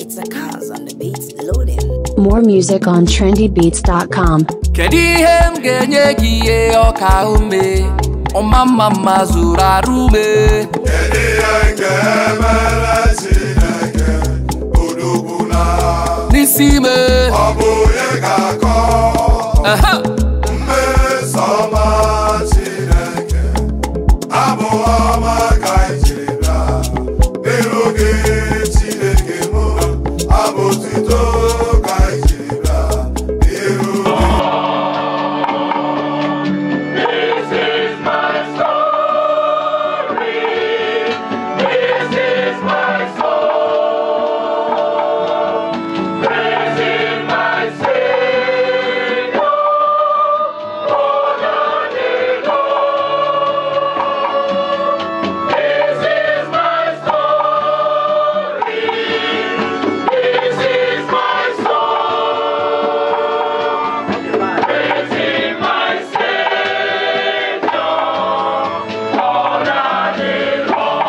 It's a cause on the beats loading. More music on trendybeats.com. Kedu ihe m ga-enye gị ihe ọka ume ọma mma mma zuru arụ ume. Kedu ihe nke mere Chineke odogbuna n'isi ime ọ bụ onye ga-akọ mmeso ọma Chineke abụ ọma ka anyị jiri bịa n'iru gị Chineke mụ abụ otuto ka anyị jiri bịa n'iru gị. This is my story. This is my song. Praising my Savior all the day long. This is my story. This is my song. Praising my Savior all the day long.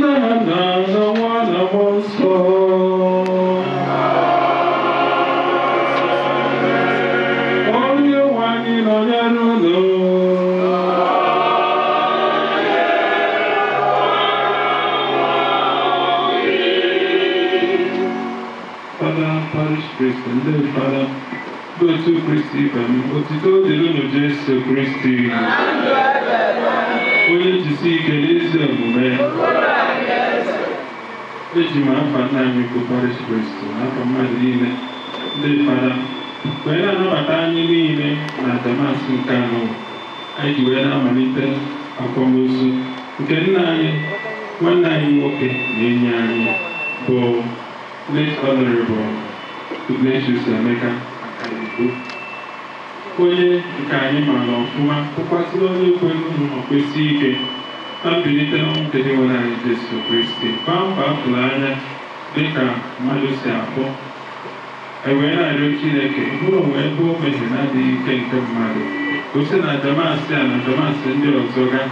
Na na na nwa na mmụọ nsọ. Onye nwe anyị nọnyere unu. Fada Parish Priest, ndị Fada, ndị otu Kristi ibe m, otito dịrị unu Jesu Kristi. Onye jisi ike n'ezi omume. Eji m afa nna anyị bụ Parish Priest na afa mmadụ niile ndị Fada wee na-anabata anyị niile na Damasị nke anọ anyị ji wee na-amalite akwamozu nke nna anyị nwanne anyị nwoke na enyi anyị bụ late Honorable Ignatius Emeka Akaigbo, onye nke anyị maara ọfụma tụkwasịrị onye kwere ma kwesị ike na mbilite n'ọnwụ nke Dinwenụ anyị Jesu Kristi gbaa mbọ afụrụ anya dịka mmadụ si afụ. E wee na-arịọ Chineke bụrụ onwe ebe o mehie na-adịghị ike nke mmadụ gosi na Damasị a na Damasị ndị ọzọ ga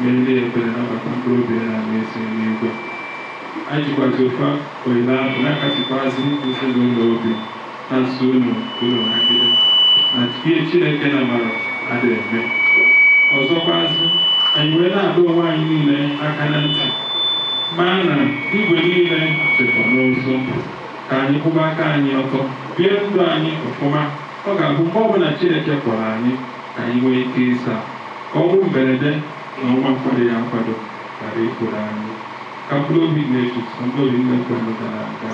melie ebere nabata mkpụrụ obi ya na ezi n'igwe. Anyị jikwazi ofe oile ahụ na-akasịkwazị ezinụlọ obi na nso unu unu nagide na ihe Chineke na mara adịghị eme. Ọzọkwazị anyị wee na-adọ onwe anyị niile aka na ntị maa na igwe niile dịkwa n'ụzọ. Ka anyị kwụba aka anyị ọtọ, bie ndụ anyị ọfụma. Ọ ga-abụ mgbe ọbụla Chineke kpọrọ anyị ka anyị nwee ike ịsa, ka ọnwụ mberede na ọnwa nkwado ya nkwado ghara ịpụrụ anyị. Ka mkpụrụ obi Ignatius na mkpụrụ obi nne kwenụ gara aga.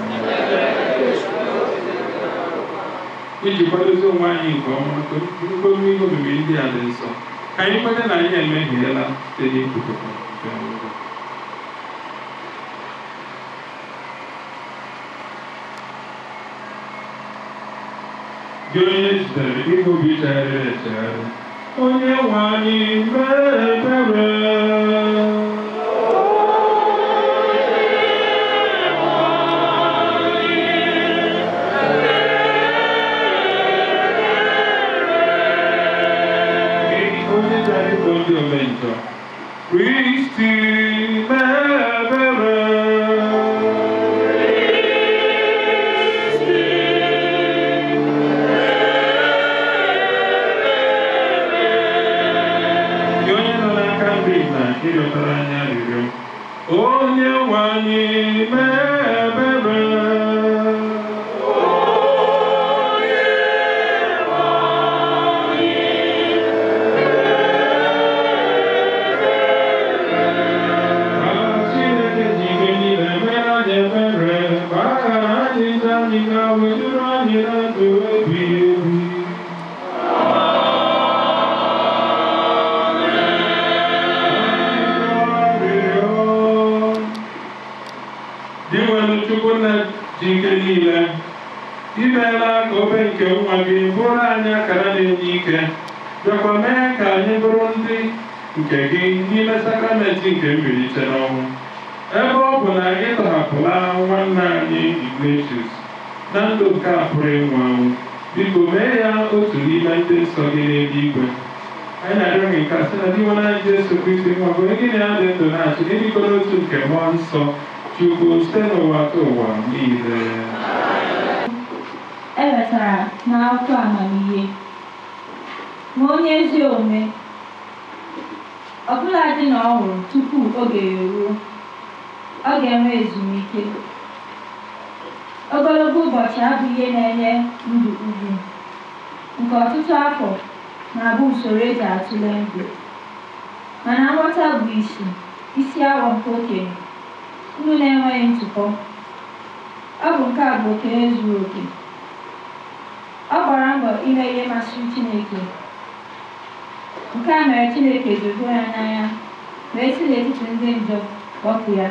Iji kwadozi onwe anyị nke ọma maka nkwenye ihe omimi ndị a dị nsọ, ka anyị kweta na anyị emehiela site n'ikwupụta nke anyị. Gị onye jidere ịhụ obi chegharịrị echegharị, onye nwe anyị mee ebere. Gị onye bịara ịbụ ndị omenjọ, Kristi mee ebere. Gị onye nọ n'aka nri na ịrịọtara anyị arịrịọ, onye nwe anyị mee ebere. Ka Chineke ji ike niile mere anyị ebere, gbaghara anyị njọ anyị ma weduru anyị na ndụ ebighị ebi. Dinwenụ Chukwu nna ji ike niile, imeela ka obe nke nwa gị bụrụ anyị akara na-enye ike, bịakwa mee ka anyị bụrụ ndị nke gị n'ime sakramenti nke mbilite n'ọnwụ. Ebe ọ bụ na ị tọhapụla nwanne anyị Ignatius na ndụ nke a pụrụ ịnwụ anwụ, biko mee ya otu n'ime ndị nsọ gị n'eluigwe. Anyị na-arịọ gị nke a site na Dinwenụ anyị Jesu Kristi nwa gị, onye gị na ya dị ndụ na-achị n'ịdịkọ n'otu nke Mmụọ Nsọ, Chukwu site n'ụwa ka ụwa niile. E wetara n'akwụkwọ amamihe ma onye ezi omume ọbụladị na ọ nwụrụ tupu oge ya eruo, ọ ga-enwe ezumike. Ogologo ụbọchị abụghị ihe na-enye ndụ ugwu, nke ọtụtụ afọ na-abụ usoro eji atụle ndụ. Mana nghọta bụ isi awọ nke okenye, ndụ na-enweghị ntụpọ. Ọ bụ nke a bụ okenye zuru oke. Ọ gbara mbọ ime ihe masịrị Chineke. Nke a mere Chineke ji hụ ya n'anya wee si n'etiti ndị njọ kpọpụ ya.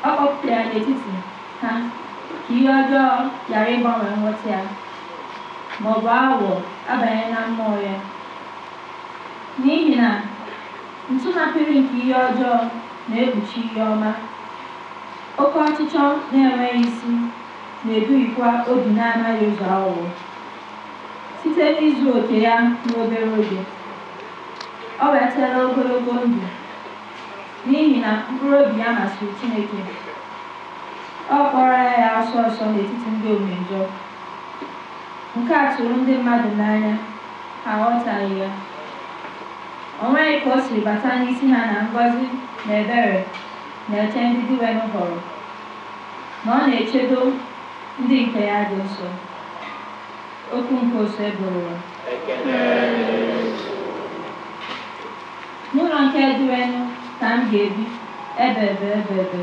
Ọ kpọpụtara ya n'etiti ha ka ihe ọjọọ ghara ịgbanwe nghọta ya ma ọ bụ aghụghọ abanye na mmụọ ya. N'ihi na ntụnapịrị nke ihe ọjọọ na-ekpuchi ihe ọma, oke ọchịchọ na-enweghị isi na-eduhikwa obi na-amaghị ụzọ aghụghọ. Site n'izu oke ya n'obere oge, ọ wetara ogologo ndụ, n'ihi na mkpụrụ obi ya masịrị Chineke. Ọ kpọrọ ya ọsọ ọsọ n'etiti ndị omenjọ. Nke a tụrụ ndị mmadụ n'anya, ha aghọtaghị ya. O nweghị ka o siri bata n'isi ha na ngọzi na ebere na-eche ndị Dinwenụ họrọ, na ọ na-echedo ndị nke ya dị nsọ. Okwu nke Osebụrụwa. N'ụlọ nke Dinwenụ ka m ga-ebi ebebe ebebe.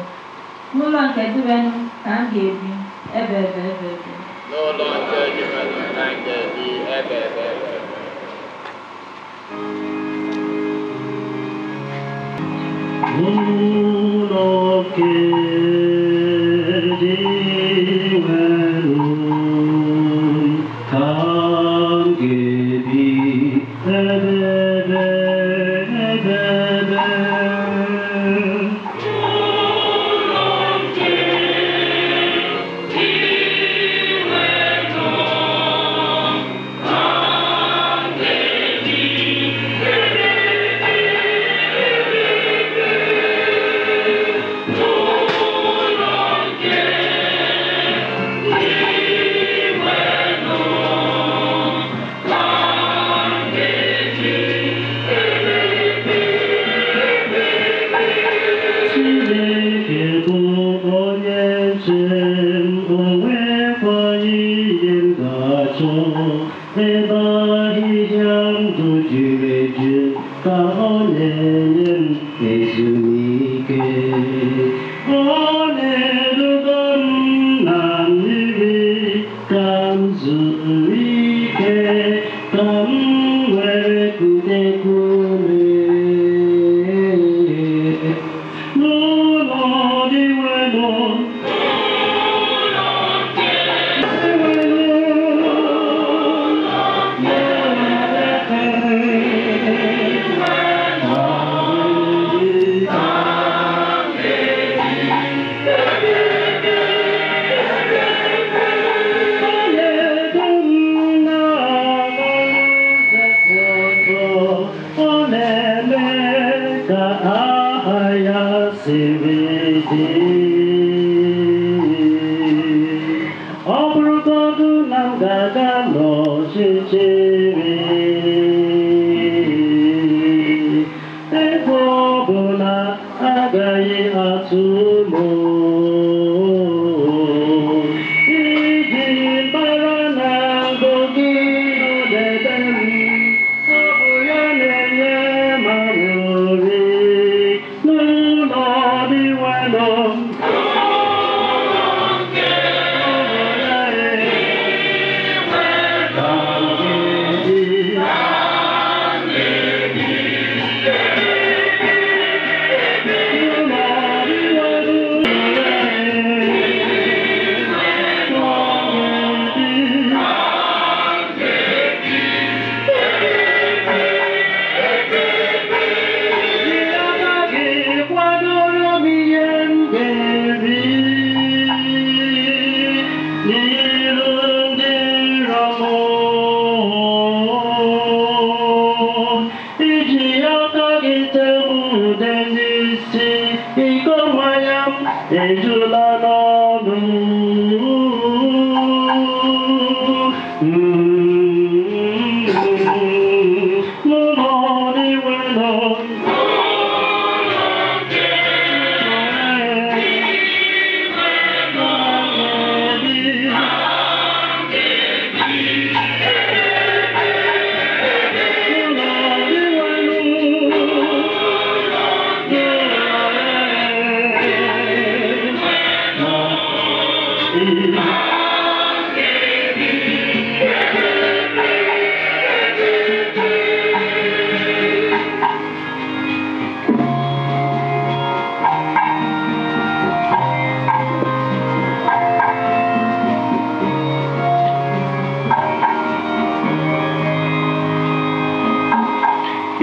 N'ụlọ nke Dinwenụ ka m ga-ebi ebebe ebebe. N'ụlọ nke Dinwenụ ka m ga-ebi ebebe ebebe. Ụlọ nke Dinwenụ ka m ga-ebi ebebe ebebe.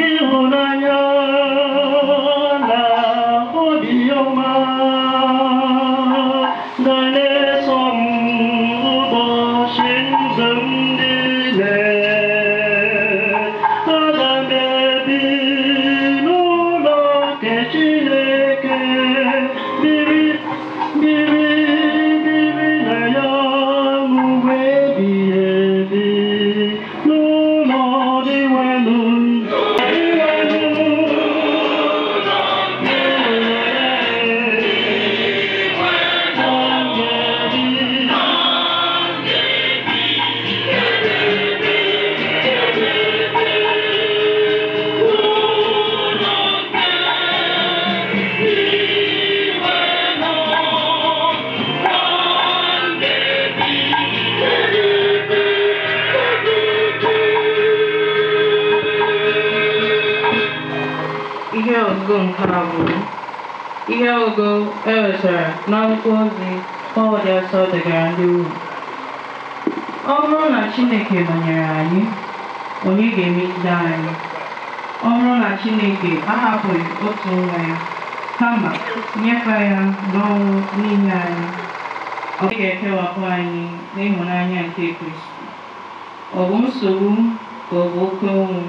Ịhụnanya na obiọma ga na-eso m ụbọchị ndụ m niile. Aga m ebi n'ụlọ nke Chineke, biri biri biri na ya mgbe ebighị ebi, n'ụlọ Dinwenụ. Ihe ọgụgụ nke abụọ. Ihe ọgụgụ e wetara n'akwụkwọ ozi Pọl dị asọ degara ndị Rom. Ọ bụrụ na Chineke nọnyere anyị, onye ga-emegide anyị? Ọ bụrụ na Chineke ahapụghị otu nwa ya, kama nyefee ya n'ọnwụ n'ihi anyị, ọ ga-ekewapụ anyị n'ịhụnanya nke Kristi. Ọ bụ nsogbu ka ọ bụ oke ụnwụ?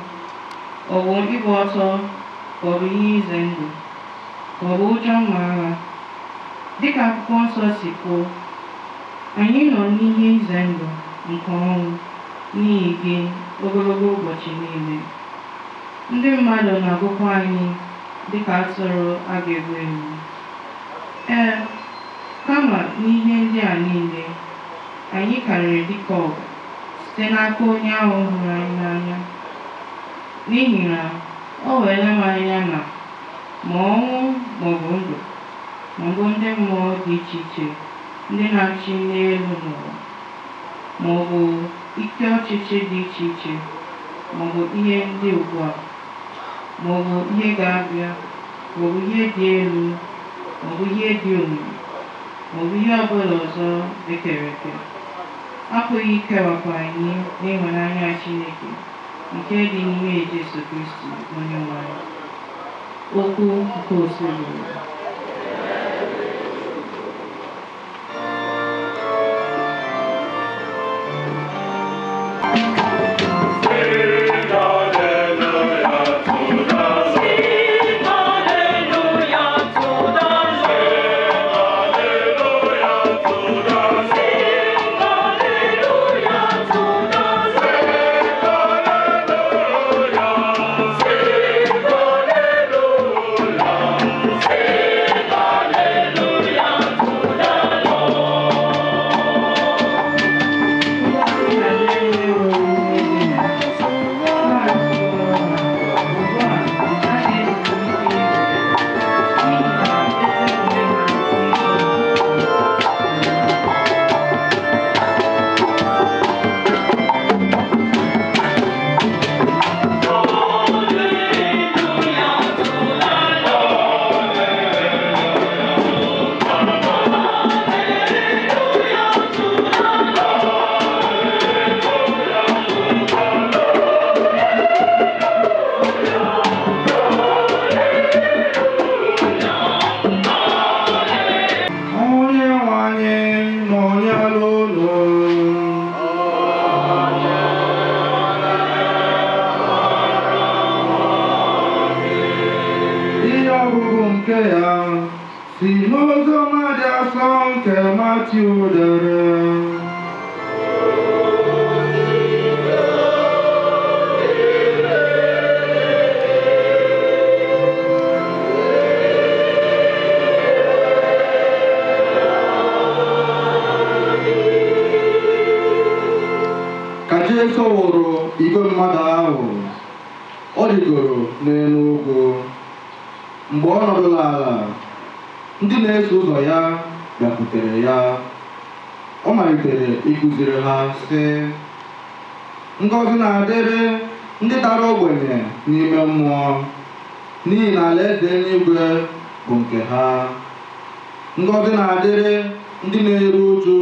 Ọ bụ ịgba ọtọ ka ọ bụ ihe ize ndụ? Ka ọ bụ ụjọ mma agha? Dịka akwụkwọ nsọ si kwuo, anyị nọ n'ihe ize ndụ nke ọnwụ n'ihi gị ogologo ụbọchị niile. Ndị mmadụ na-agụkwa anyị dịka atụrụ a ga-egbu egbu. Ee, kama n'ihe ndị a niile, anyị karịrị dịka ọgụ site n'aka onye ahụ hụrụ anyị n'anya. N'ihi na o weela m anya na ma ọnwụ maọbụ ndụ, maọbụ ndị mmụọ dị iche iche ndị na-achị n'elu n'ụwa, maọbụ ike ọchịchị dị iche iche, maọbụ ihe ndị ugbu a, maọbụ ihe ga-abịa, maọbụ ihe dị elu, maọbụ ihe dị omimi, maọbụ ihe ọbụla ọzọ e kere eke, apụghị ikewapụ anyị n'ịhụnanya Chineke nke dị n'ime Jesu Kristi Onyenwe anyị. Okwu nke Osebụrụ. Onye nwe anyị nọnyere unu. Ihe ọgụgụ nke ya si n'Oziọma dị asọ nke Matiu dere. Ka Jesu wụrụ igwe mmadụ ahụ, ọ rịgoro n'elu ugwu. Mgbe ọ nọdụrụ ala, ndị na-eso ụzọ ya bịakwutere ya. Ọ malitere ịkụziri ha sị, ngọzi na-adịrị ndị dara ogbenye n'ime mmụọ, n'ihi na alaeze eluigwe bụ nke ha. Ngọzi na-adịrị ndị na-eru uju,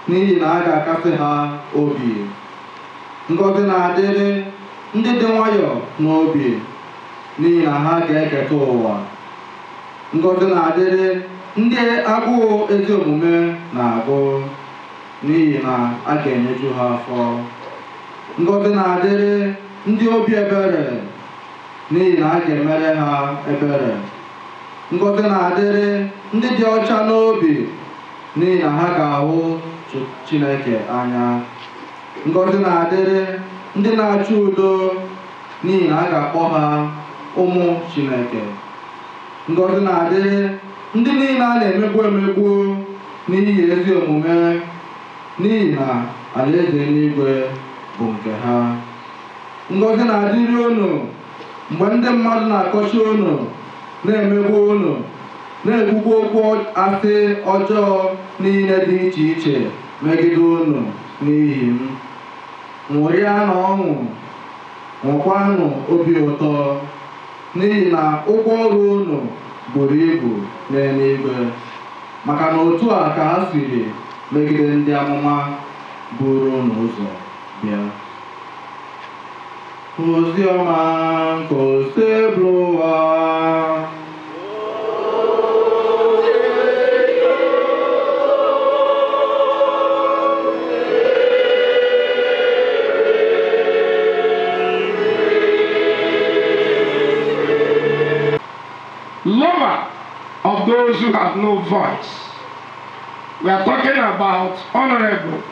n'ihi na a ga-akasị ha obi. Ngọzi na-adịrị ndị dị nwayọọ n'obi, n'ihi na ha ga-eketa ụwa. Ngọzi na-adịrị ndị agụụ ezi omume na-agụ, n'ihi na a ga-enyeju ha afọ. Ngọzi na-adịrị ndị obi ebere, n'ihi na a ga-emere ha ebere. Ngọzi na-adịrị ndị dị ọcha n'obi, n'ihi na ha ga-ahụ Chineke anya. Ngọzi na-adịrị ndị na-achọ udo, n'ihi na a ga-akpọ ha ụmụ Chineke. Ngọzi na-adịrị ndị niile a na-emegbu emegbu n'ihi ezi omume, n'ihi na alaeze eluigwe bụ nke ha. Ngọzi na-adịrị unu mgbe ndị mmadụ na-akọcha unu, na-emegbu unu, na-ekwukwa okwu asị ọjọọ niile dị iche iche megide unu n'ihi m. Ṅụrịanụ ọṅụ, nwekwanụ obi ụtọ, n'ihi na ụgwọ ọrụ unu buru ibu n'eluigwe, maka na otu a ka ha siri megide ndị amụma buru unu ụzọ bịa. Ozi ọma nke Osebụlụwa. Lover of those who have no voice. We are talking about Honorable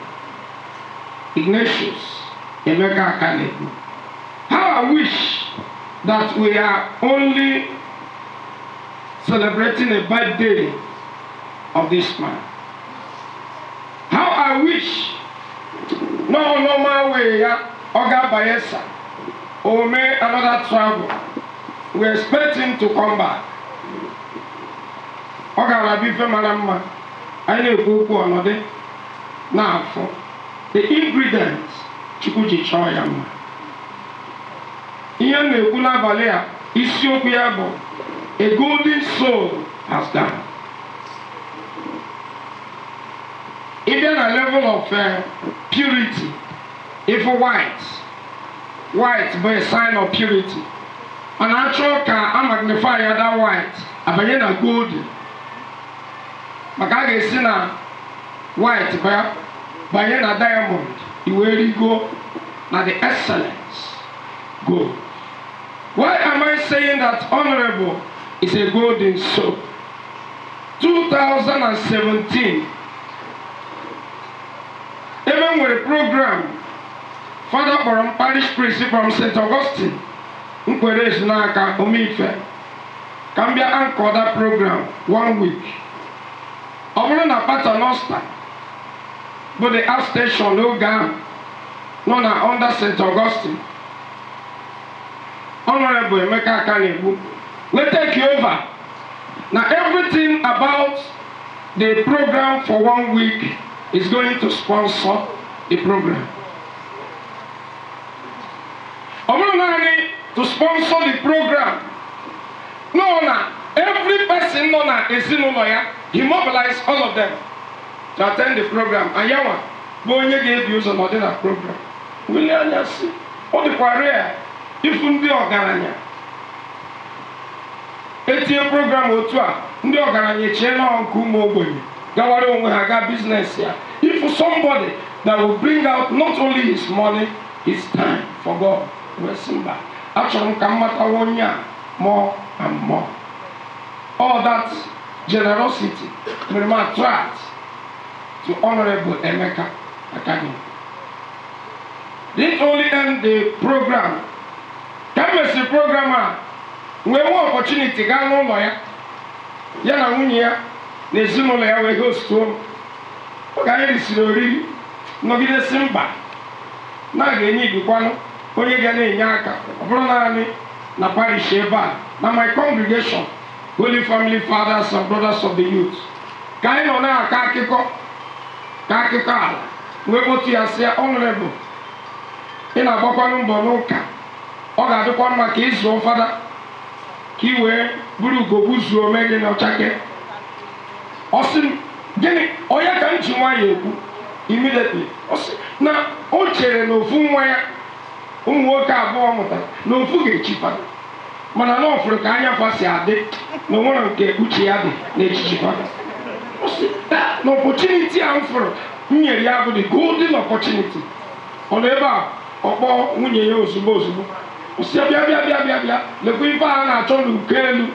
Ignatius Emeka Akanegbu. How I wish that we are only celebrating a birthday of this man. How I wish no normal way, Oga Bayelsa, or may another travel. We expect him to come back. Ọ gara abịa ife mara mma, anyị na-ekwu okwu ọnọdụ na-afọ the ingredients Chukwu ji chọọ ya mma. Ihe m na-ekwu n'abalị a, isiokwu ya bụ a golden soul has died. Ị bịa na level of purity, if white, white bụ a sign of purity, mana achọ ka a magnify ya that white abanye na golden, maka a ga-esi na white banye na diamond, iwe rigo na the excellence gold. Why am I saying that Honorable is a golden soul? 2017, even with a program, Father kpọrọ m, parish priest from St. Augustine, nkwere esi n'aka omeife, ka m bịa anchor that program 1 week. Ọ bụrụ na Paternoster bụ the outstation n'oge ahụ nọ na under St. Augustine, Honorable Emeka Akanegbu will take over. Now everything about the program for 1 week is going to sponsor the program. Ọ bụrụ naanị to sponsor the program, no, na every person nọ na ezinụlọ ya, he mobilized all of them to attend the program. And yawa bụ onye ga-ebi ụzọ n'ọdị na program. Wuli anya si, ọ dịkwa rare ifu ndị ọgaranya etinye program otu a, ndị ọgaranya echie na nke ụmụ ogbenye gawara onwe ha gaa business ya. If somebody that will bring out not only his money, his time for God, wee sị mba, achọrọ m ka m matawa onye a more and more. All that generosity mere m attract to Honorable Emeka Akanegbu. Didn't only end the program. Ka m mesịrị program a, wee nwee opportunity gaa n'ụlọ ya, ya na nwunye ya na ezinụlọ ya wee hostuo m. Oge anyị risiri oriri, nọgidesi mba na a ga-enye ibikwanụ onye ga na-enye aka, ọ bụrụ naanị na parish ebe a, na my congregation, Holy Family Fathers and Brothers of the Youth, ka anyị nọ na-akọ akụkọ. Ka akụkọ ala wee kpọtụ ya sị ya honorable, ị na-agbakwanụ mbọ n'ụka, ọ ga-adịkwa mma ka ị zụọ fada ka ị wee bụrụ ugogbu zuo ome gị na ọchake. Ọ sị m gịnị onye ka m ji nwayọọ ekwu immediately. Ọ sị na o chere na ofu nwa ya ụmụ nwoke abụọ mụtara na ofu ga-echi fada, mana na ọ fụrụ ka anya fa si adị na onwere nke uche ya dị n'echichi fada. Ọ sị na opportunity a m fụrụ m nyere ya bụ the golden opportunity. Ọ nọ ebe a ọ kpọọ nwunye ya ozugbo ozugbo, ọ sị bịa bịa bịa bịa bịa lekwa ife a na-achọ n'uko elu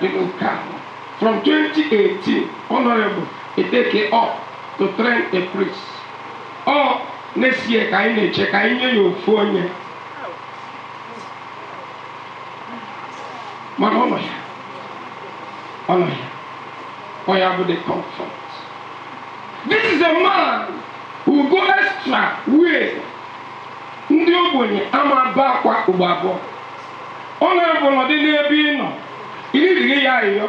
dị n'uko ala. From 2018, honorable eteke up to train a priest. Ọ next year ka anyị na-eche ka anyị nye ya ofu onye, mana ọ nọ ya, ọ nọ ya, ọ ya bụ the comfort. This is a man who go extra way. Ndị ogbenye ama aba akwa ugbo abụọ. Honorable nọdị n'ebe ị nọ, iri ya ayịyọ,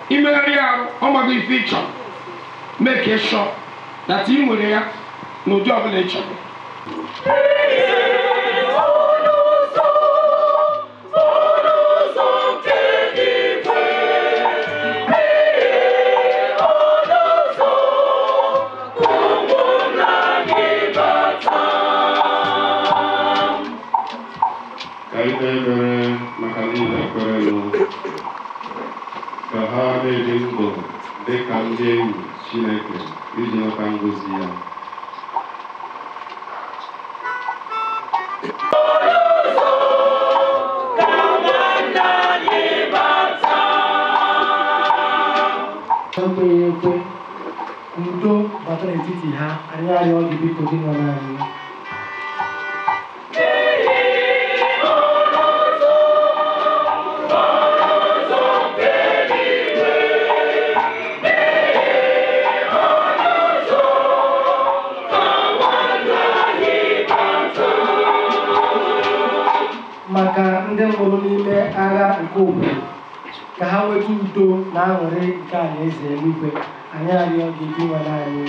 imegharị arụ, ọ maghị ife ị chọrọ. Make sure that ị nwere ya n'ụdị ọbụla ị chọrọ. Ka anyị kpee ekpere maka niile kwerenụ, ka ha na-ebi ndụ dị ka ndị enyi Chineke iji nweta ngọzi ya. Ekweghị ekwe udo bata n'etiti ha, anyị arịọ gị biko gị nọ n'anyị. Maka ndị nwụrụ n'ime agha nke obodo, ka ha nweta udo na aṅụrị nke alaeze eluigwe, anyị arịọ gị gị nwere anyị.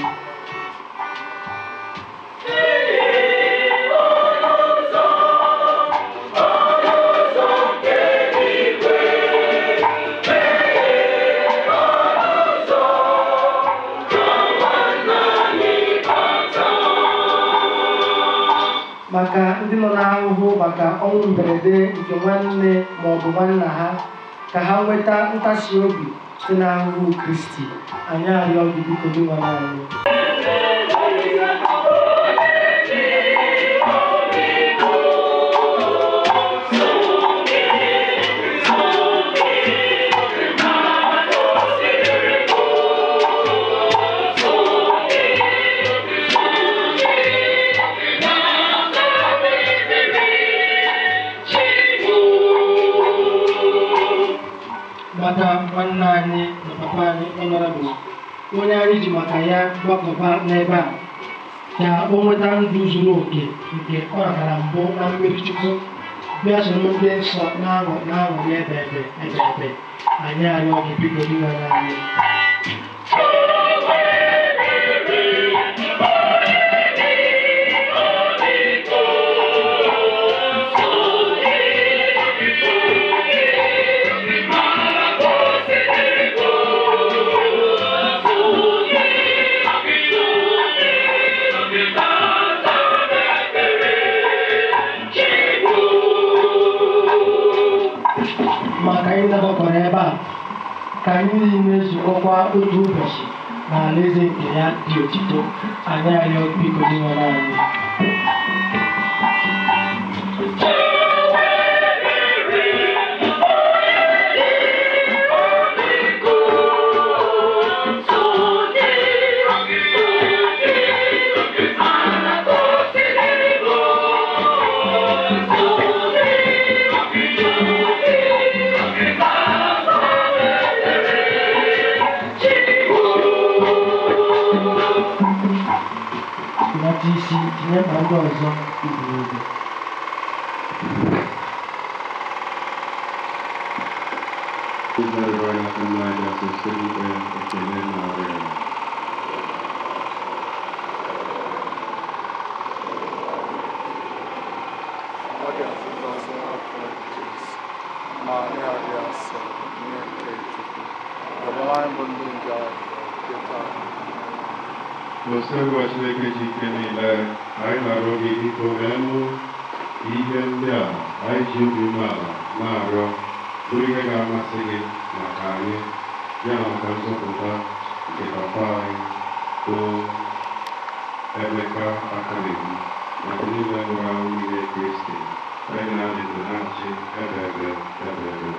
Maka ndị nọ n'ahụhụ maka ọnwụ mberede nke nwanne ma ọ bụ nwanna ha, ka ha nweta ntasi obi site n'ahụhụ Kristi, anyị arịọ gị biko gị nwere anyị. Maka nwanne anyị na papa anyị honorable, onye anyị ji maka ya gbakọba n'ebe a, ka o nweta ndụ zuru oke nke ọ natara mbụ na mmiri Chukwu, bịa soro ndị nsọ na-aṅụ ebe ebe ebe ebe, anyị arịọ gị biko gị nwere anyị. Maka anyị gbakọrọ ebe a, ka anyị niile zukọkwa otu ụbọchị n'alaeze nke ya dị otito, anyị arịọ biko gị nwere anyị. Nata isi tinye mkpa ndị ọzọ ibu n'obi. dị ngọzi afọ Jesu. Maria dị asọ, nne nke Chukwu, rịọbara anyị bụ ndị njọ arịrịọ kịta. N'usekwu Chineke ji ike niile, anyị na-arịọ gị biko meenụ ka ihe ndị a anyị ji obi umeala na-arịọ bụrụ ihe ga-amasị gị maka anyị ya na maka nzọpụta nke papa anyị bụ Emeka Akanegbu na ndị niile nwụrụ anwụ n'ime Kristi, onye na-adị ndụ na-achị ebe ebe ebe ebe.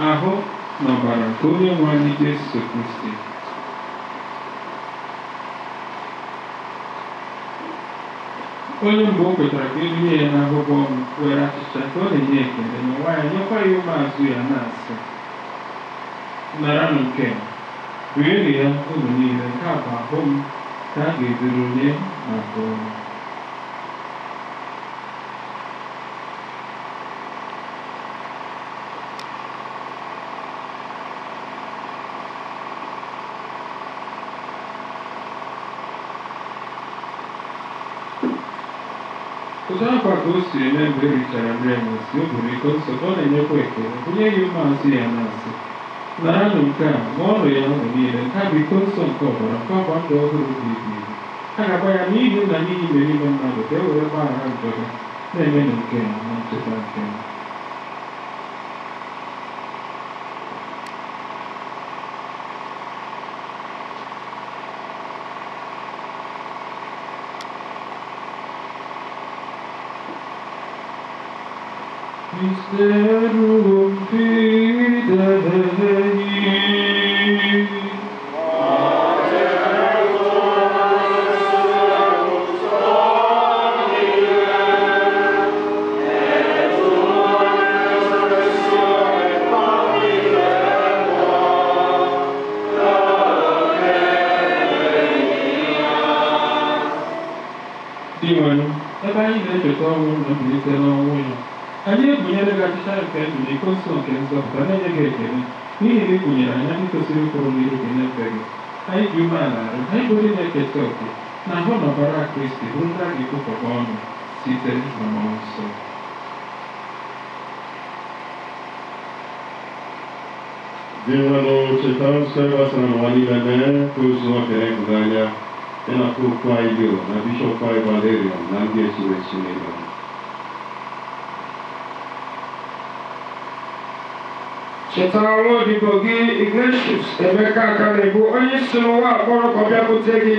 Ahụ na ọbara nke onye nwe anyị Jesu Kristi. Onye mbụ o kwetara ka ebinye ya n'ahụhụ ọnwụ were achịcha ka ọ na-enye ekele n'ụwa ya nyekwa ya ụmụazụ ya na-asị, naranụ nke a, rienụ ya unu niile, nke a bụ ahụ m ka a ga-eduru nye maka unu. Otu akwa ka o si eme mgbe e richara nri anyasị, o buru iko nsọ ka ọ na-enyekwa ekele, bunye ya ụmụazụ ya na-asị, naranụ nke a, ṅụọnụ ya unu niile, nke a bụ iko nsọ nke ọbara nke ọgba ndụ ọhụrụ dị ebighị ebi. A ga-agba ya n'ihi na n'ihi imerime mmadụ ka e were gbaghara njọ ha, na-emenụ nke a na ncheta nke m. Mysterium fidei. Dinwenụ, ebe anyị na-echeta ọnwụ na mbilite n'ọnwụ ya, anyị ebunyere gị achịcha nke ndụ na iko nsọ nke nzọpụta, na-enye gị ekele n'ihi na ị kwụnyere anyị ndị kwesịrị ịkwụrụ n'iru gị na-efe gị. Anyị ji umeala arịọ, anyị bụ ndị na-eketa oke na ahụ na ọbara Kristi bụ ndị a ga-ekpokọba ọnụ site na mmụọ nsọ. Dinwenụ, cheta nsọ gbasara n'ụwa niile, mee ka o zuo oke n'ịhụnanya ya na popu anyị Leo na bishọp anyị Valerian na ndị echiri echi niile. Chetara nwa odibo gị Ignatius Emeka Akanegbu, onye si n'ụwa akpọrọ ka ọ bịakwute gị,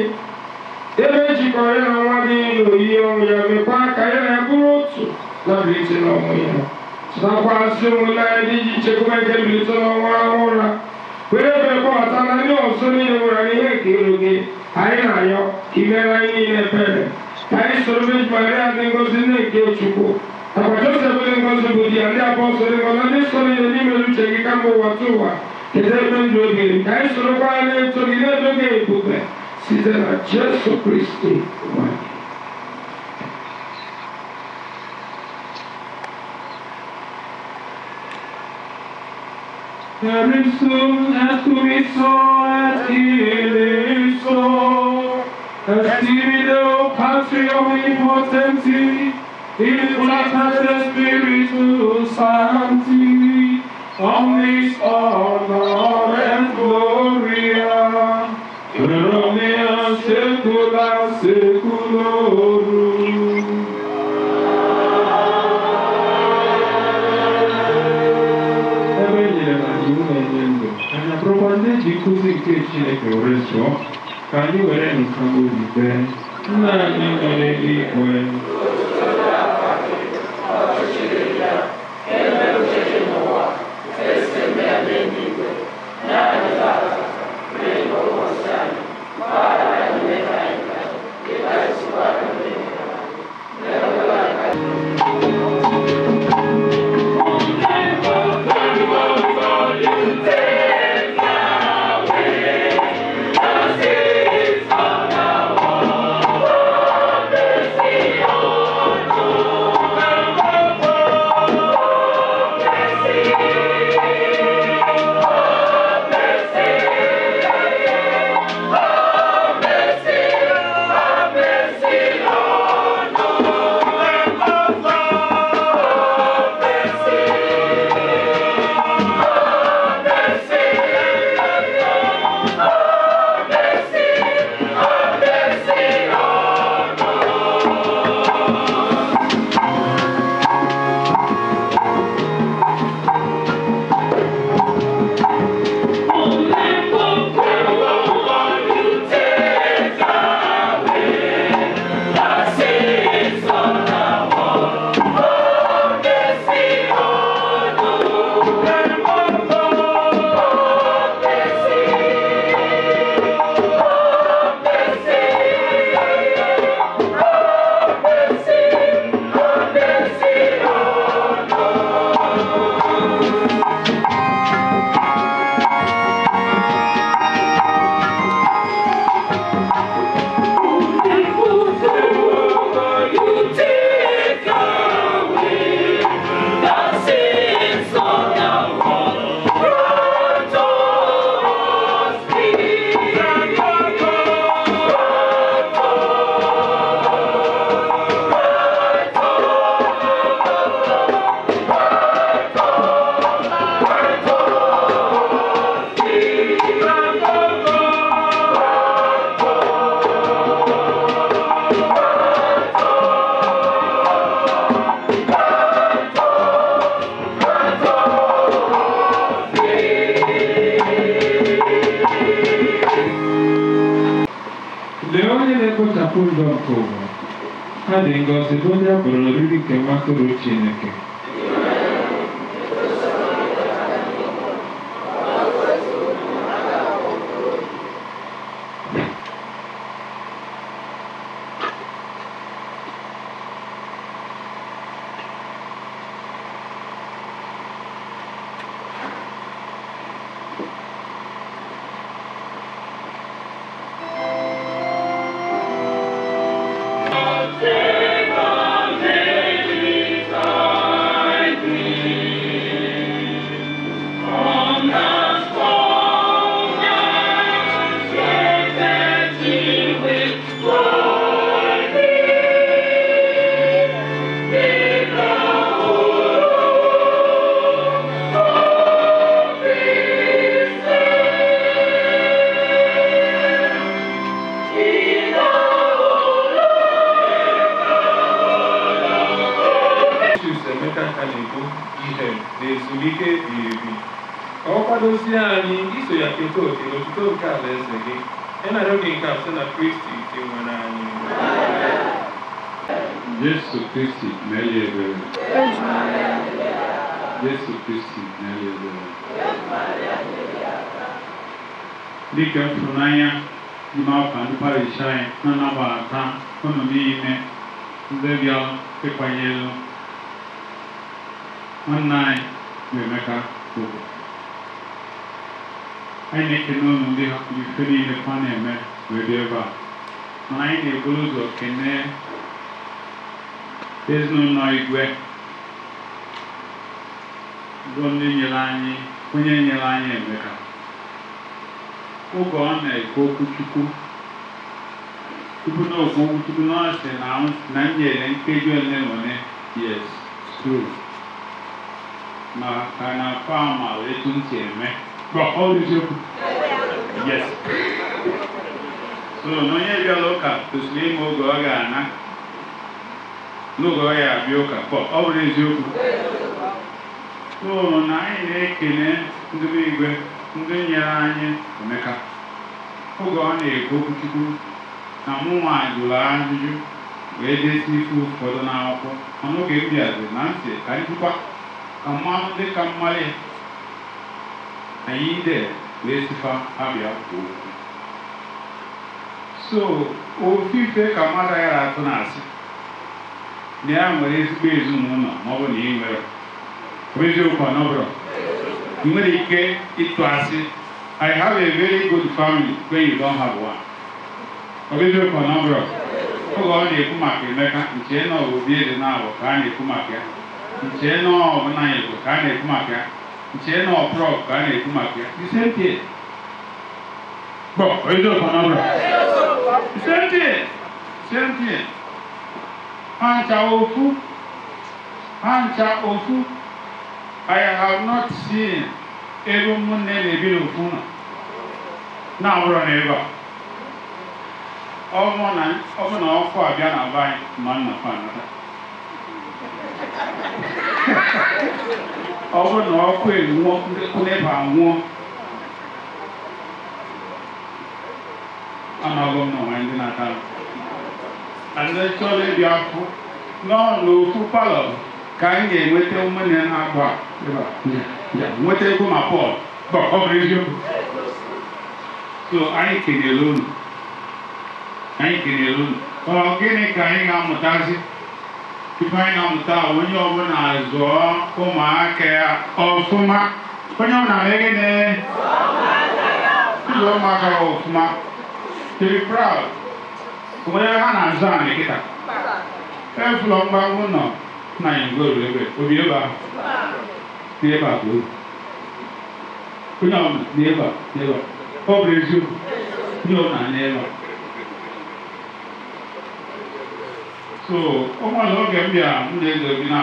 ebe ejikọrọ ya na nwa gị n'oyiyi ọnwụ ya, mekwa ka ya na ya bụrụ otu na mbilite n'ọnwụ ya. Chetakwazi ụmụnne anyị dị iche iche gụma nke mbilite n'ọnwụ ahụ ụra. Were ebere kpọbata na ndị ọzọ niile nwere n'ihe nke iru gị. Anyị na-ayọ ka i meere anyị niile ebere. Ka anyị soro Virgin Maria dị ngọzi nne nke Chukwu. Nakwa Josef dị ngọzi bụ di ya, ndị apọstọl dị ngọzi, ndị nsọ niile n'ime uche gị kamgbe ụwa tụ ụwa. Kedu ebe ndụ ebighị ka anyị sorokwa na-eto gị na-edo gị ebube site na Jesu Kristi nwa gị. Erisum et cumiso et iliso, et tibi Deo Patri omnipotenti, in unitate Spiritus Sancti, omnis honor et gloria, per omnia saecula saeculorum. Ebe e nyere na iwu na-enye ndụ, anyị abụrụkwa ndị eji nkuzi nke Chineke were zụọ, ka anyị were nka obi kpee. Nna anyị nọ n'eluigwe. Lee onye na-ekpochapụ njọ nke ụwa. Ha dị ngọzi bụ ndị a kpọrọ oriri nke nwa atụrụ Chineke. Emeka ka na-ekwu ihe na ezumike ebighị ebi ka ọ kwadozie anyị iso ya keta oke n'otuto nke alaeze gị. Ị na-arịọ gị nke a site na Kristi dị nwere anyị. Jesu Kristi mee ya ebere. Jesu Kristi n'elu ebere. Dịka m fụrụ n'anya n'ime afọ ndị parish anyị na-anabata unu niile ndị bịa ịkwanyelu nwanne anyị bụ Emeka ugwu. Anyị na-ekene unu ndị hapụrụ ife niile kwa na-eme wee bịa ebe a. Mana anyị na-eburu ụzọ kenee ezinụlọ Igwe bụ ndị nyere anyị, onye nyere anyị Emeka. Oge ọ na-ekwu okwu Chukwu, tupu na okwu okwu Chukwu na ọ sị na m nyere nkeji ole na ole, yes, true. Maka na fama etu m si eme. Ọ bụ eziokwu? Yes. So na onye bịara ụka kwesịrị ime oge ọ ga-ana n'oge ọ ya abịa ụka, ọ bụrụ eziokwu. So na anyị na-ekele ndị bụ Igwe ndị nyere anyị Emeka. Oge ọ na-ekwu okwu Chukwu na mụnwa jụrụ ajụjụ wee desi ife ụfọdụ n'akwụkwọ, mana oge m bịaziri na ntị ka anyị kwukwa ka mmanụ dị ka mmalị anyị ide wee sifa abịa kwuo okwu. So ofufe ka mmadụ ghara atụ n'asị na ya nwere ezigbo ezinụlọ ma ọ bụ na ị nwere. Ọ bụ eziokwu ọ bụrụ? Ị nwere ike ịtụ asị I have a very good family when you don't have one. Ọ bụ eziokwu ọ bụrụ? Oge ọ na-ekwu maka Emeka, nchee na ọ bụ obi eze na-abụ ka a na-ekwu maka ya, nchee na ọ bụ na Igbo ka a na-ekwu maka ya, nchee na ọ prọf ka a na-ekwu maka ya. The same thing. Bọ, ọ eziokwu ọ bụrụ? The same thing. Same thing. Ha ncha ofu. Ha ncha ofu. I have not seen ebe ụmụnne na-ebi n'ofu ụlọ na-abụrọ n'ebe a. Ọ bụ na ọkụ abịa na be anyị ma nna fa anata. Ọ bụ na ọkụ enwuo, ndị n'ebe anwụọ. Anọghị m n'onwe ndị na-ata. Ndị chọrọ ịbịa afụ nọ n'ofu palọ ka anyị ga-enweta ụmụnne na-agba nweta ego ma Pọl. Ọ bụrụ eziokwu. So anyị kelere unu. Anyị kelere unu. Ọ gịnị ka anyị ga-amụtazi? Ife anyị na-amụta onye ọbụla zụọ ụmụaka ya ọfụma. Onye ọbụla mee gịnị? Zụọ ụmụaka ya ọfụma. To be proud. Onwere ha na-azụ anị kịta. Efụlọ mgbagwo nọ na ngoro ebe obi ebe ahụ. N'ebe a bụ obi. Onye ọbụla n'ebe a n'ebe a. Ọ bụ eziokwu. Onye ọbụla n'ebe a. So ụmụala oge m bịara m na-eze obi na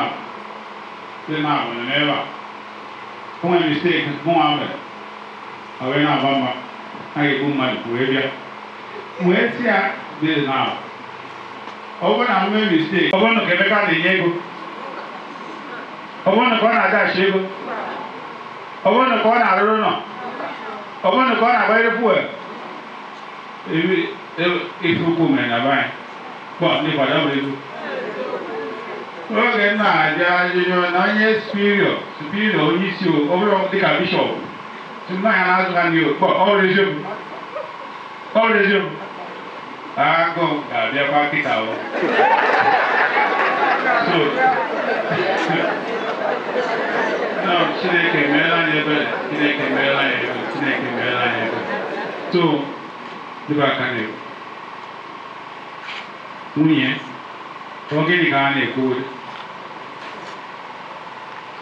dị na-abụ n'ebe a. O nwere mistake mụnwa mere. Ọ wee na-agba mgba. A ga-egbu mmadụ wee bịa. Wee sị ya dị na ọ bụrụ na m mee mistake, ọ bụrụ na Emeka na-enye ego, ọ bụrụ na ka ọ na-adachi ego, ọ bụrụ na ka ọ na-arụrụ ụlọ, ọ bụrụ na ka ọ na-agbanyere fuel, ife ukwu mere na be anyị. Kpọ ndị kwado bụ ego. Oge m na-aja ajụjụ na onye superior onye isi ọ bụrụ dịka bishọp si m ya na-azụ ha ndị kpọ ọ bụrụ eziokwu. Ọ bụrụ eziokwu. Agụụ ga-abịakwa kịta o. So, no, Chineke meela anyị ebere, Chineke meela anyị ebere, Chineke meela anyị ebere. So, dịba aka na-ekwu. Nwunye, ọ gịnị ka a na-ekwu?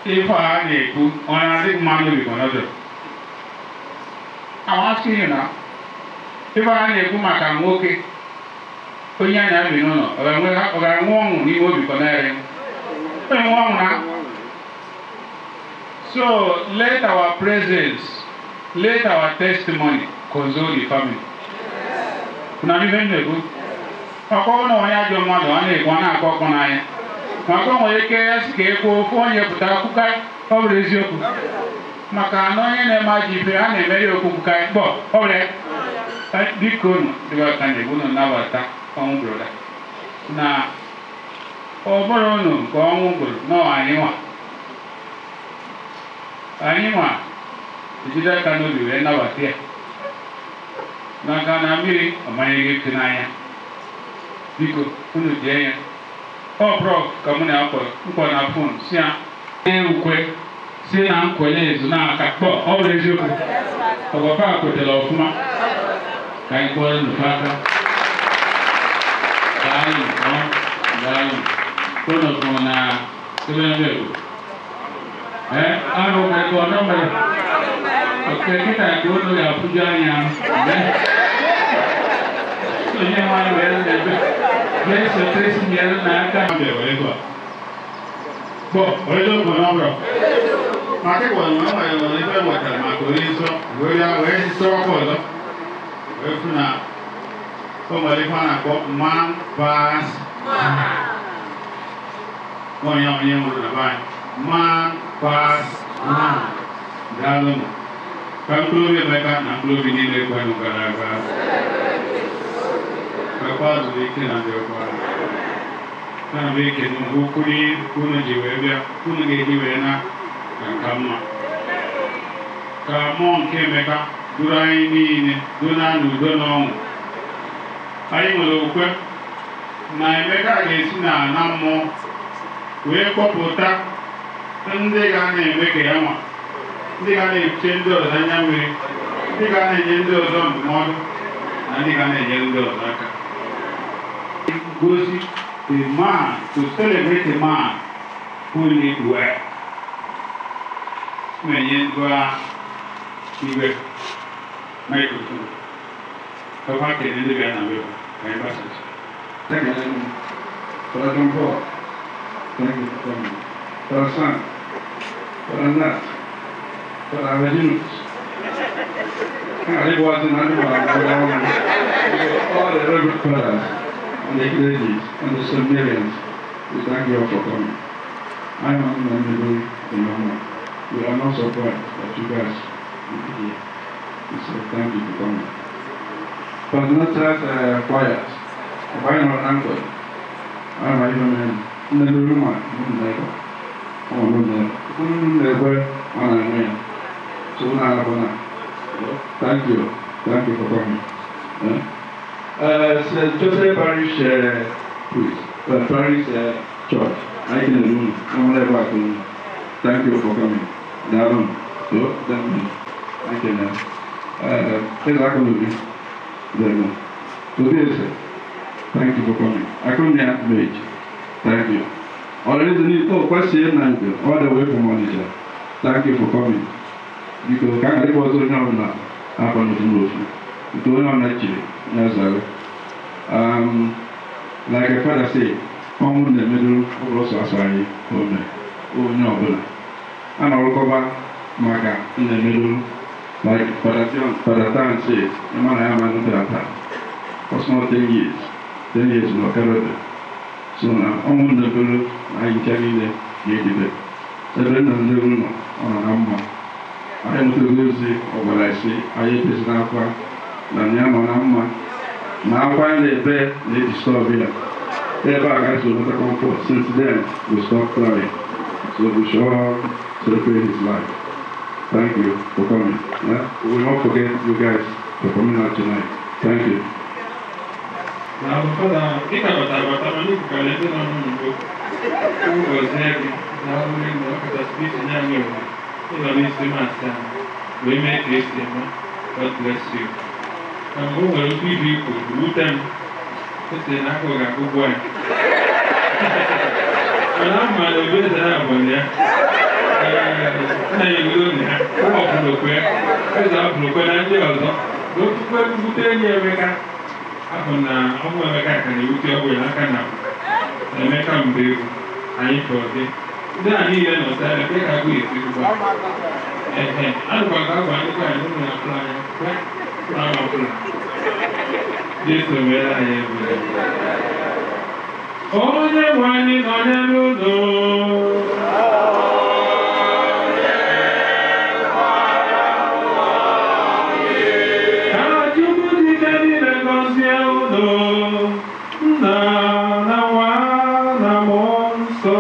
Ife a na-ekwu, ọ na-adị mma n'obi ka ọ nọdụrụ? I'm asking you now. Ife a na-ekwu maka nwoke onye anya bi n'ụlọ, ọ ga-enwe ọṅụ n'ime obi ka ọ na-ere? Enwe ọṅụ na. So let our presence, let our testimony console the family. Na ife m na-ekwu, maka ọ na onye ajọ mmadụ ọ na-ekwu ọ na-akọ ọkụ n'anya, maka o nwere ike ya sị ka ekwu ofu onye pụta kwuka ọ bụrụ eziokwu, maka na onye na-eme ajọ ife a na-emeri okwu kwuka kpọ ọ bụrụ ya. Biko unu dịba ka na-egbu unu nabata ọnwụ broda na ọ bụrụ unu nke ọnwụ gburu nọọ anyị nwa. Anyị nwa ejide aka n'obi wee nabata ya maka na mmiri amanyeghị ntị n'anya. Biko unu jee ya. Ọ prọf ka mụ na ya mkpọ na fon si ya ukwe si na nkwenye ezu n'aka kpọ ọ bụrụ eziokwu ọgwakwa kwetara ọfụma ka anyị kpọrọ nnukwu aka. Daalụ daalụ unu fụrụ na ebe arụ ka ọ nọ mere oke kịta ka unu ga-afụju anya onye nwaanyị wee na-ebe Jesu Kristi nyere n'aka. Bọ, eziokwu na ọ bụrụ. Maka ịgwa na ọ nwere ife wetara maka onye nsọ wee ya wee sọwakwa ọzọ wee fụ na o nwere ife a na-akpọ man pass man. Onye onye nwere na be anyị man pass man. Daalụ nụ. Ka mkpụrụ obi Emeka na mkpụrụ obi niile kwenụ gara aga. Kakwa zuru ike na ndị ọkwa. Ana m ekene ukwu unu ji wee bịa, unu ga-eji wee na ka mma. Ka mmụọ nke Emeka duru anyị niile duna n'udo na ọṅụ. Anyị nwere okwukwe na Emeka ga-esi na mmụọ wee kpọpụta ndị ga na-eme ka ya nwa, ndị ga na-eche ndị ọzọ anya mmiri, ndị ga na-enye ndị ọzọ ndụmọdụ, na ndị ga na-enyere ndị ọzọ aka. Gosi a man, to celebrate a man who lived well. Na-enye ngwa igwe microphone. Papa kene ndị bịa na web ka anyị gbasasị. Thank you. Brother John Paul, thank you for coming. Brother Sam, Brother Nat, Brother Reginus. All the reverend fathers and the ladies and the seminarians, we thank you all for coming. I am Nandulu Imama. We are not surprised that you guys will be here. We say thank you for coming. But not just quiet. I'm not uncle. I'm even Nandulu. Thank you. Thank you for coming. St. Joseph Parish Priest, Parish Church. I can alone. Thank you for coming. I can. Thank you for coming. I come here, mate. Thank you. Already the need to question all the way from Onitsha. Thank you for coming. Because I was now. Like a father said, I'm in the middle of us, oh no, and I'll cover Maka in the middle, like Father John, Father Tan said, the man I am a for not 10 years, 10 years no carry. So now I'm in the middle, I can the 7 and the on a number. I am to lose it, or what I say, I ate this now. Now finally, bed, they disturb here. Thereby, I will not comfort. Since then, we stopped crying. So we shall celebrate his life. Thank you for coming. Yeah? We will not forget you guys for coming out tonight. Thank you. Now, Father, think about that, but I'm not going to God bless you. I'm going to be people who them. It's an apple. I'm not a bit of Onye nwanyị nọ n'ụlọ. Ka Chukwu dike niile gọzie unu, Nna na Nwa na Mmụọ Nsọ.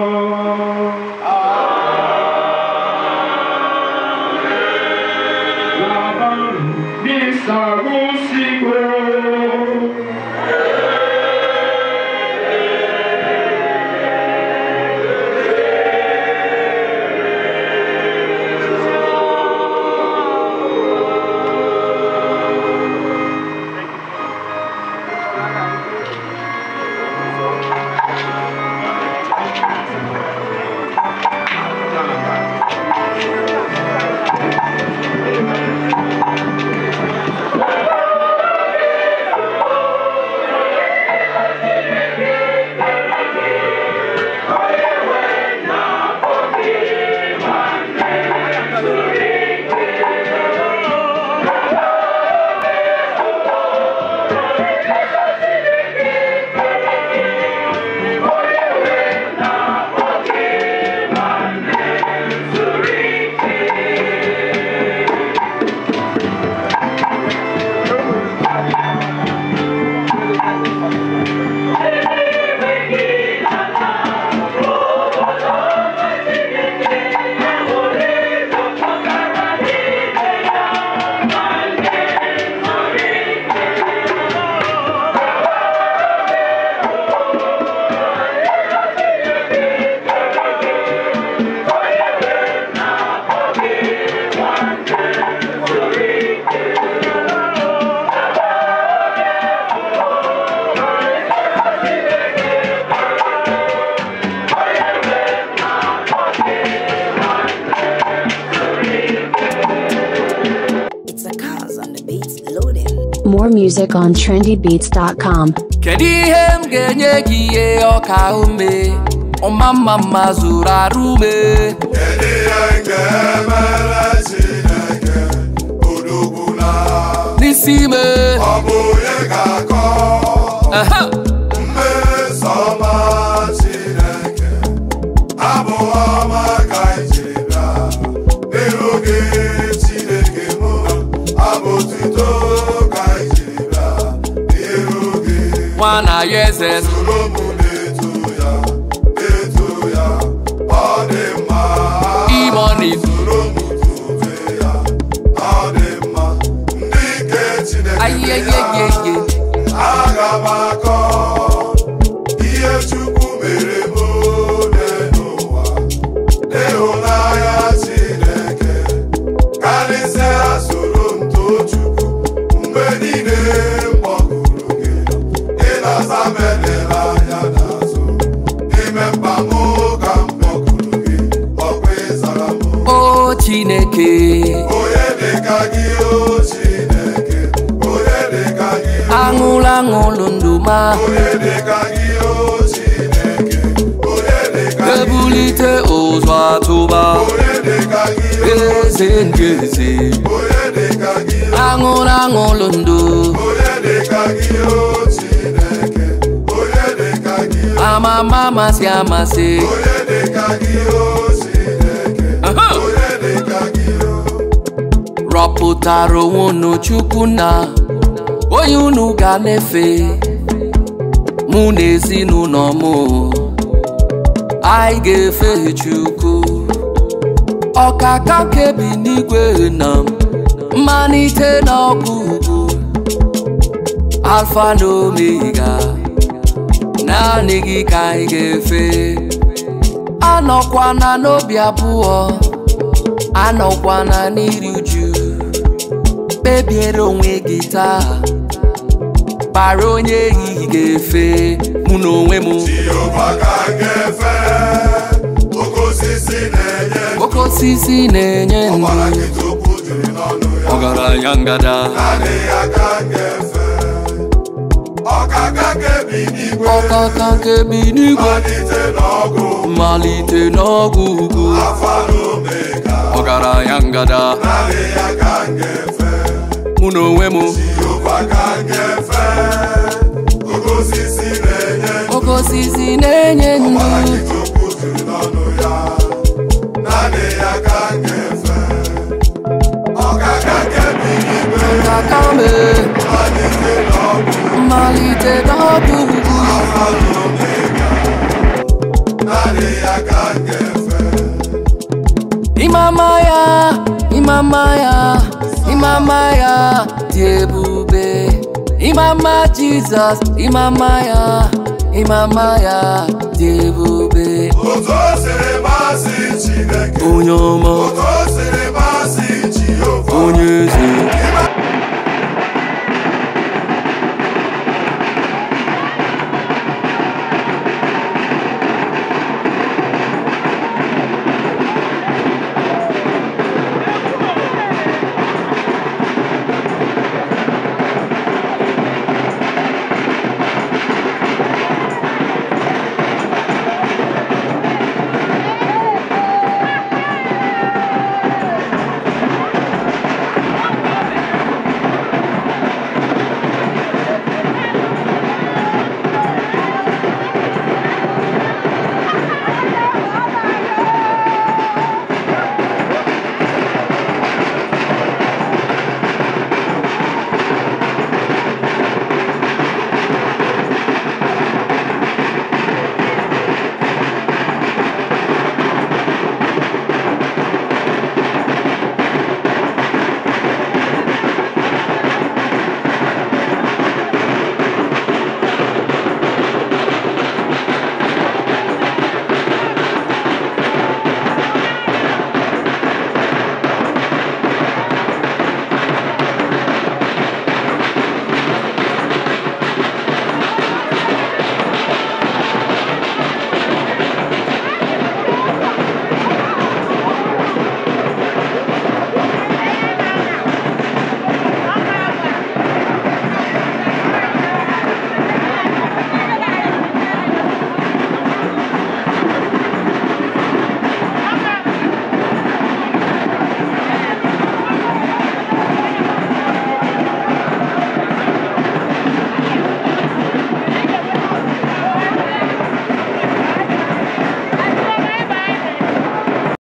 More music on trendybeats.com. Kedu ihe m ga-enye gị ihe ọka ume ọma mma mma zuru arụ ume. Kedu ihe m ga-emere Chineke odogbula n'isi ime? Ọ bụ onye ga-akọ mmeso ọma Chineke, abụ ọma ka anyị jiri bịa n'iru gị Chineke mụ, abụ otuto ka anyị jiri bịa n'iru gị. Nwana ya eze soro m na-eto ya, na-eto ya, ọ dị mma. Imoni soro m tobe ya, ọ dị mma. Ndị nke Chineke ayeyeyeye, aga m akọ ihe Chukwu mere m n'ụwa, ịhụnanya Chineke karịsịa. Soro m too Chukwu mgbe niile m kpọkuru gị, ị na-aza m elela anya n'azụ. N'ime mkpa m ka m kpọkuru gị, ọkwa ịzara m. O Chineke, onye dị ka gị, o Chineke, onye dị ka gị, aṅụlụ aṅụlụ ndụ ma onye dị ka gị, o Chineke, onye dị ka gị, ebulite ụzọ atụba onye dị ka gị, eze ndị eze, onye dị ka gị, aṅụlụ aṅụlụ ndụ, onye dị ka gị, o Chineke, onye dị ka gị, amama amasị amasị, onye dị ka gị, o Chineke, onye dị ka gị. Rọpụtara onwe unu Chukwu na onye unu ga na-efe, mụ na ezinụlọ m anyị ga-efe Chukwu. Ọkaka kebi n'igwe na mmalite na ọgwụgwụ, Alfa na Omega, naanị gị ka anyị ga-efe. Anọkwana n'obi abụọ, anọkwana n'iri uju, kpebiere onwe gị taa, kpara onye ehihie ga-efe. Mụ na onwe m, Jehova ka m ga-efe, oke osisi na-enye ndụ, oke osisi na-enye ndụ, ọbara nkịta okwu juru n'ọnụ ya, ọgaranya ngada, naanị ya ka m ga-efe. Ọkaka kebi n'igwe, ọkaka nke bi n'igwe, malite n'ọgụ, mmalite n'ọgwụ ugwu, Alfa na Omega, ọgaranya ngada, naanị ya ka m ga-efe. Mụ na onwe m, Jehova ka m ga-efe, oke osisi na-enye ndụ, oke osisi na-enye ndụ, ọbara nkịta okwu juru n'ọnụ ya, naanị ya ka m ga-efe. Ọkaka kebi n'igwe, ọkaka me, malite n'ọgụ, mmalite n'ọgwụ ugwu, Alfa na Omega, naanị ya ka m ga-efe. Imama ya, imama ya, imama ya dị ebube. Imama Jizọs, imama ya, imama ya dị ebube. Otu o siri masị Chineke, Onye ọma, otu o siri masị Jehova, onye eze, ịma